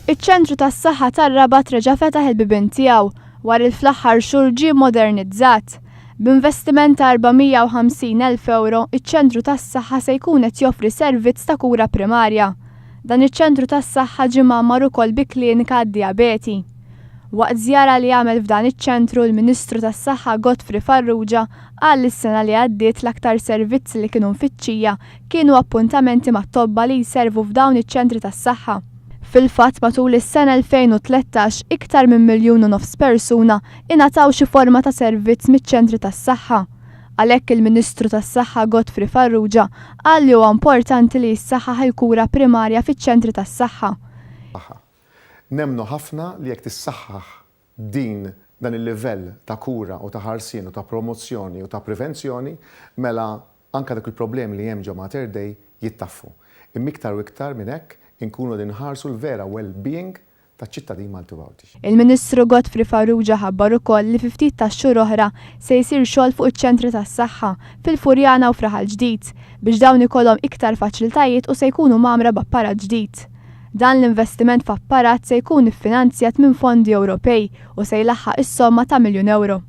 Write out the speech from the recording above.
Iċ-Ċentru tas-Saħħa tar-Rabat reġa' fetaħ il-bibien tiegħu wara li fl-aħħar xhur ġie modernizzat. B'investiment ta' 450,000 ewro, iċ-Ċentru tas-Saħħa se jkun qed joffri servizz ta' kura primarja. Dan iċ-ċentru tas-saħħa ġie mgħammar ukoll bi klinika għad-dijabeti. Waqt żjara li għamel f'dan iċ-ċentru, l-Ministru tas-Saħħa Godfrey Farrugia qal li s-sena li għaddiet l-aktar servizzi li kienu mfittxija kienu appuntamenti mat-tobba li jservu f'dawn iċ-ċentri tas-saħħa. Fil-fatt matul is-sena 2013 iktar minn miljun u nofs persuna ingħataw xi forma ta' servizz miċ-ċentri tas-saħħa. Għalhekk il-Ministru tas-Saħħa Godfrey Farrugia qal li huwa importanti li jissaħħaħ il-kura primarja fiċ-ċentri tas-saħħa. Nemmnu ħafna li jekk tissaħħaħ din dan il-livell ta' kura u ta' ħarsien u ta' promozzjoni u ta' prevenzjoni, mela anke dawk il-problemi li hemm ġo Mater Dei jittaffu. Imma iktar u iktar minn hekk inkunu qegħdin inħarsu l-vera well-being taċ-ċittadin Malti u Għawdxi. Il-Ministru Godfrey Farrugia ħabbar ukoll li fi ftit tax-xhur oħra se jsir xogħol fuq iċ-ċentri tas-saħħa fil-Furjana u f'Raħal Ġdid biex dawn ikollhom iktar faċilitajiet u se jkunu mgħammra b'apparat ġdid. Dan l-investiment f'apparat se jkun iffinanzjat minn fondi Ewropej u se jlaħħaq is-somma ta' miljun ewro.